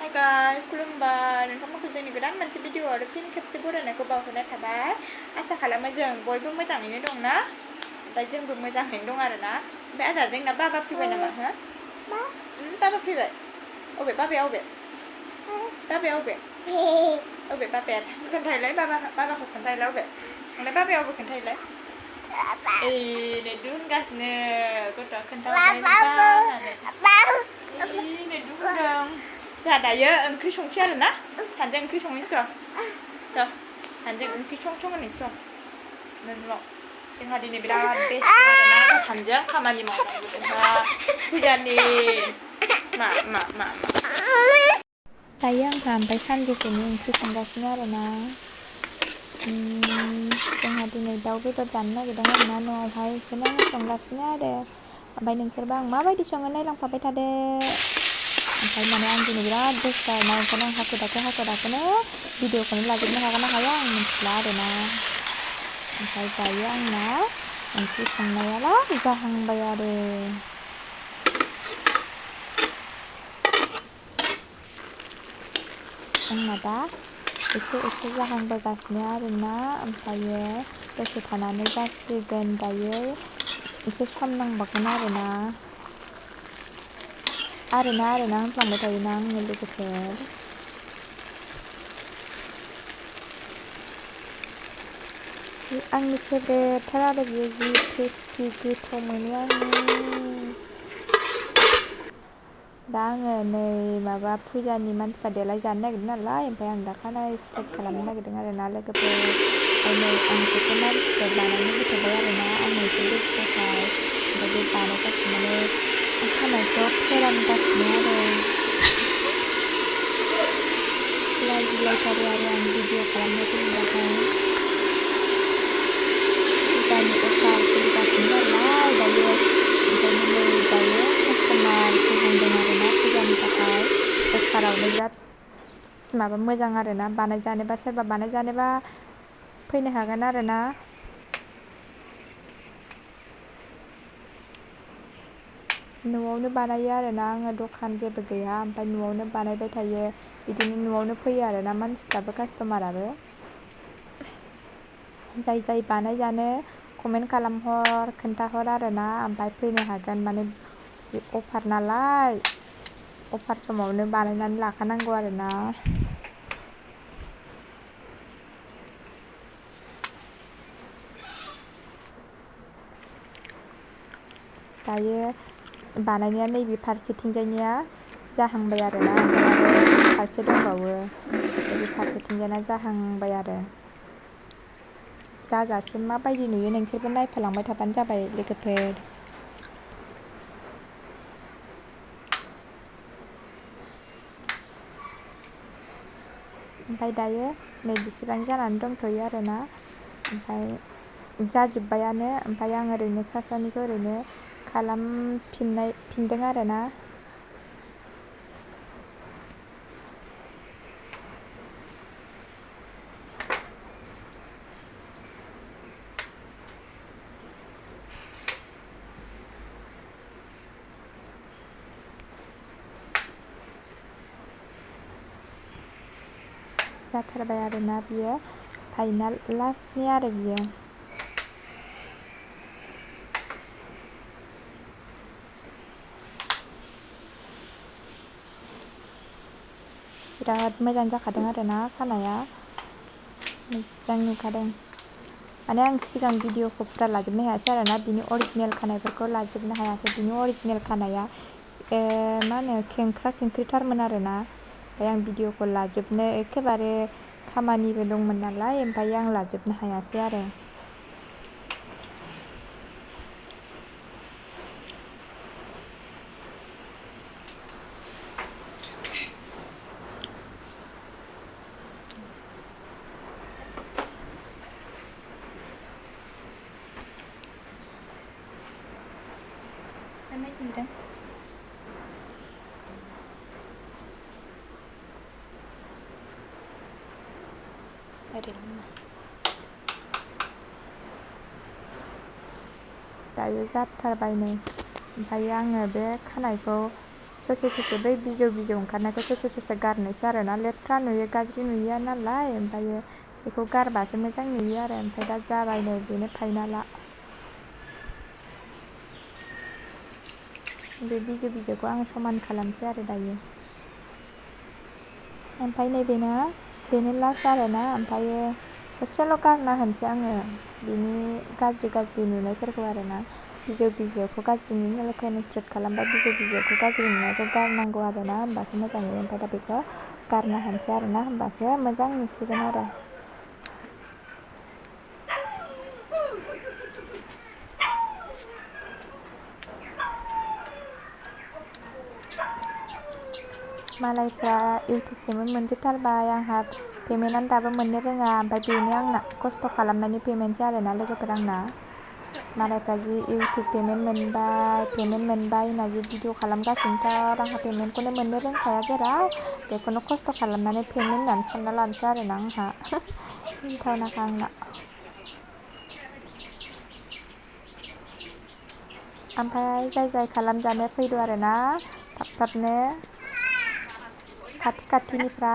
Hai guys, खुलुमबाय नोंथांमोनखौ जोंनि गोदान मोनसे भिडिअ आरो फिन खेबसे बरायनायखौ बावहरनाय थाबाय आसा खालामो जों बयबो मोजाङैनो दंना ओमफ्राय जोंबो मोजाङैनो दं आरोना ओमफ्राय आजा जोंना बाबा फैबाय नामा हो बाबा फैबाय अबे बाबाया अबे बाबाया खोन्थाहैलाय बाबाखौ खोन्थाहैलाय अबे ओमफ्राय बाबाया अबे खोन्थाहैलाय नेदु होनगासिनो गथ'आ खोन्थाहरनाय होननानै नेदु होनदों जोंहा दायो ओंख्रि संसै आरोना सानैजों ओंख्रि संहैनोथ' सानैजों ओंख्रि संहैनोथ' न'आव जोंहा दिनै बिराद बेस्थ' आरोना सानैजों खामानि मावनांगौ जोंहा फुजानि मा दायो आंहा ओमफ्राय सानजौफुनि ओंख्रि संगासिनो आरोना जोंहा दिनै दाउ बेदर जानो नागिरदों आरोना न'आवहाय बेखौनो आङो संगासिनो आरो ओमफ्राय नोंसोरबा आं माबायदि सङो नायलांफाबाय थादो ओमफ्राय माने आं दिनै बिराद बेस्थ' आरोना ओंखायनो आं हाखु दाखुनो भिडिअखौनो लाजोबनो हागोन ना हाया आं मिथिला आरोना ओमफ्राय दायो आंना ओंख्रि संनायालाय जाहांबाय आरो आंना दा एसे जाहांबोगासिनो आरोना ओमफ्रायो दसे थानानै जासिगोन दायो एसे सम नांबावगोन आरोना होनफ्लांबाय थायोना आंनि लोगोफोर आंनि फेभरेटथार आरो बियो जि टेस्टि गोथाव मोनो आङो दा आङो नै माबा फुजानि मानसिफ्रा देलाय जानो नागिरदों नालाय ओमफ्राय आं दा खानाय स्ट्रेट खालामनो नागिरदों आरोना लोगोफोर ओमफ्राय नै आं बेखौ मानसिफोर बानायनो होथ'बाय आरोना आङो एसे बेस्थ'खाय ओमफ्राय बे बानायगासिनो माने खानायखौ फोरानगासिनो आरो लाजिलायथारो आरो आं भिडिअ खालामनायखौ नुबाथाय फुजानि अफार सोलिगासिनो नालाय दायो ओंखायनो नै दायो कास्ट'मार फैहांदों आरोना फुजानि थाखाय अफारावनो बिराद माबा मोजां आरोना बानायजानोबा सोरबा बानायजानोबा फैनो हागोन आरोना न'आवनो बानायो आरोना आङो दखान जेबो गैया ओमफ्राय न'आवनो बानायबाय थायो बिदिनो न'आवनो फैयो आरोना मानसिफ्राबो कास्ट'माराबो जाय बानायजानो कमेन्ट खालामहर खोन्थाहर आरोना ओमफ्राय फैनो हागोन माने अफार नालाय अफार समावनो बानायनानै लाखानांगौ आरोना दायो बानायनाया नैबे फारसेथिंजायनिया जाहांबाय आरोना ओमफ्राय आरो फारसे दंबावो नैबे फारसेथिंजायना जाहांबाय आरो जाजासिम माबायदि नुयो नोंसोरबो नायफालांबाय थाबानो जाबाय लोगोफोर ओमफ्राय दायो नै बेसेबां जानानै दंथ'यो आरोना ओमफ्राय जाजोब्बायानो ओमफ्राय आं ओरैनो सानिखौ ओरैनो खालामफिनदों आरोना जाथारबाय आरोना बियो फाइनाल लास्टनि आरो बियो बिराद मोजां जाखादों आरोना खानाया मोजां नुखादों माने आं सिगां भिडिअखौ फुरा लाजोबनो हायासै आरोना बिनि अरिजिनेल खानायफोरखौ लाजोबनो हायासै बिनि अरिजिनेल खानाया मा होनो खेंख्राथारमोन आरोना ओमफ्राय आं भिडिअखौ लाजोबनो एखेबारे खामानिबो दंमोन नालाय ओमफ्राय आं लाजोबनो हायासै आरो नायफिनदों दायो जाथारबाय नै ओमफ्राय आङो बे खानायखौ ससे बै बिजौ ओंखारनायखौ ससे गारनोसै आरोना लेथ्रा नुयो गाज्रि नुयो नालाय ओमफ्रायो बेखौ गारबासो मोजां नुयो आरो ओमफ्राय दा जाबाय नै बेनो फाइनाला बे बिजौखौ आं समान खालामसै आरो दायो ओमफ्राय नै बेनो लास्ट आरोना ओमफ्रायो ससेल' गारना होनोसै आङो बिनि गाज्रि नुनायफोरखौ आरोना बिजौखौ गाज्रि नुयो नालाय फेनेस्ट्रेट खालामबा बिजौखौ गाज्रि नुनायखौ गारनांगौ आरोना होमबासो मोजां नुयो ओमफ्राय दा बेखौ गारना होनोसै आरोना होमबासो मोजां नुसिगोन आरो मालायफ्रा इउटुब पेमेन्ट मोनजोबथारबाय आंहा पेमेन्टआनो दाबो मोननो रोङा ओमफ्राय बेनो आंना खस्थ' खालामनायनि पेमेन्टसो आरोना लोगोफोर आंना मालायफ्रा जि इउटुब पेमेन्ट मोनबाय होनना जि भिडिअ खालामगासिनोथार आंहा पेमेन्टखौनो मोननो रोंखाया जेराव बेखौनो खस्थ' खालामनानै पेमेन्ट होननानै सानना लानोसै आरोना आंहा गिथावनाखा आंना ओमफ्राय जाय खालामजानो फैदो आरोना थाब थाबनो खाथिनिफ्रा